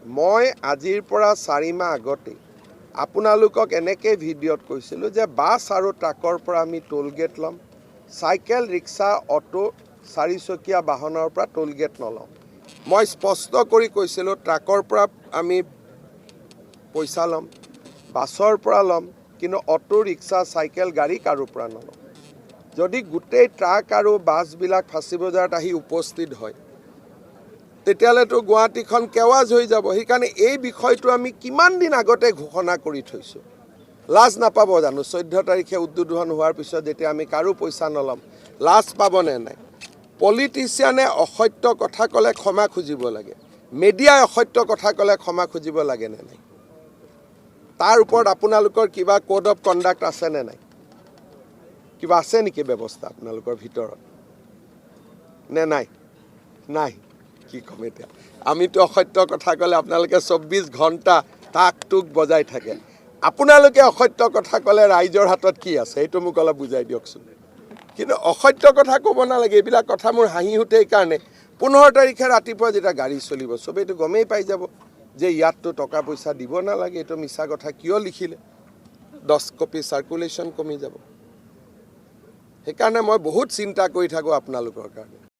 মই আজিৰ পৰা 4 মাহ আগতেই আপোনালোকক এনেকৈ ভিডিঅ'ত কৈছিলোঁ যে বাছ আৰু ট্ৰাকৰ পৰা আমি টোল গেট ল'ম, চাইকেল, ৰিক্সা, অ'টো, চাৰিচকীয়া বাহনৰ পৰা টোল গেট নলওঁ। মই স্পষ্ট কৰি কৈছিলোঁ, ট্ৰাকৰ পৰা আমি পইচা ল'ম, বাছৰ পৰা ল'ম, কিন্তু অ'টো, ৰিক্সা, চাইকেল, গাড়ী কাৰো পৰা নলওঁ। যদি গোটেই ট্ৰাক আৰু বাছবিলাক ফাঁচী বজাৰত আহি উপস্থিত হয়, তেতিয়াহ'লেতো গুৱাহাটীখন কেৱাজ হৈ যাব। সেইকাৰণে এই বিষয়টো আমি কিমান দিন আগতে ঘোষণা কৰি থৈছোঁ। লাজ নাপাব জানো? 14 তাৰিখে উদ্বোধন হোৱাৰ পিছত যেতিয়া আমি কাৰো পইচা নল'ম, লাজ পাবনে নাই? পলিটিচিয়ানে অসত্য কথা ক'লে ক্ষমা খুজিব লাগে। মিডিয়াই অসত্য কথা ক'লে ক্ষমা খুজিব লাগে নে নাই? তাৰ ওপৰত আপোনালোকৰ কিবা কোড অফ কণ্ডাক্ট আছেনে নাই? কিবা আছে নেকি ব্যৱস্থা আপোনালোকৰ ভিতৰত নে নাই? নাই। কি ক'ম এতিয়া? আমিতো অসত্য কথা ক'লে আপোনালোকে 24 ঘণ্টা টাক টোক বজাই থাকে। আপোনালোকে অসত্য কথা ক'লে ৰাইজৰ হাতত কি আছে, সেইটো মোক অলপ বুজাই দিয়কচোন। কিন্তু অসত্য কথা ক'ব নালাগে। এইবিলাক কথা মোৰ হাঁহি উঠে। এইকাৰণে 15 তাৰিখে ৰাতিপুৱা যেতিয়া গাড়ী চলিব, চবেইতো গমেই পাই যাব যে ইয়াততো টকা পইচা দিব নালাগে, এইটো মিছা কথা, কিয় লিখিলে? 10 কপি চাৰ্কুলেশ্যন কমি যাব। সেইকাৰণে মই বহুত চিন্তা কৰি থাকোঁ আপোনালোকৰ কাৰণে।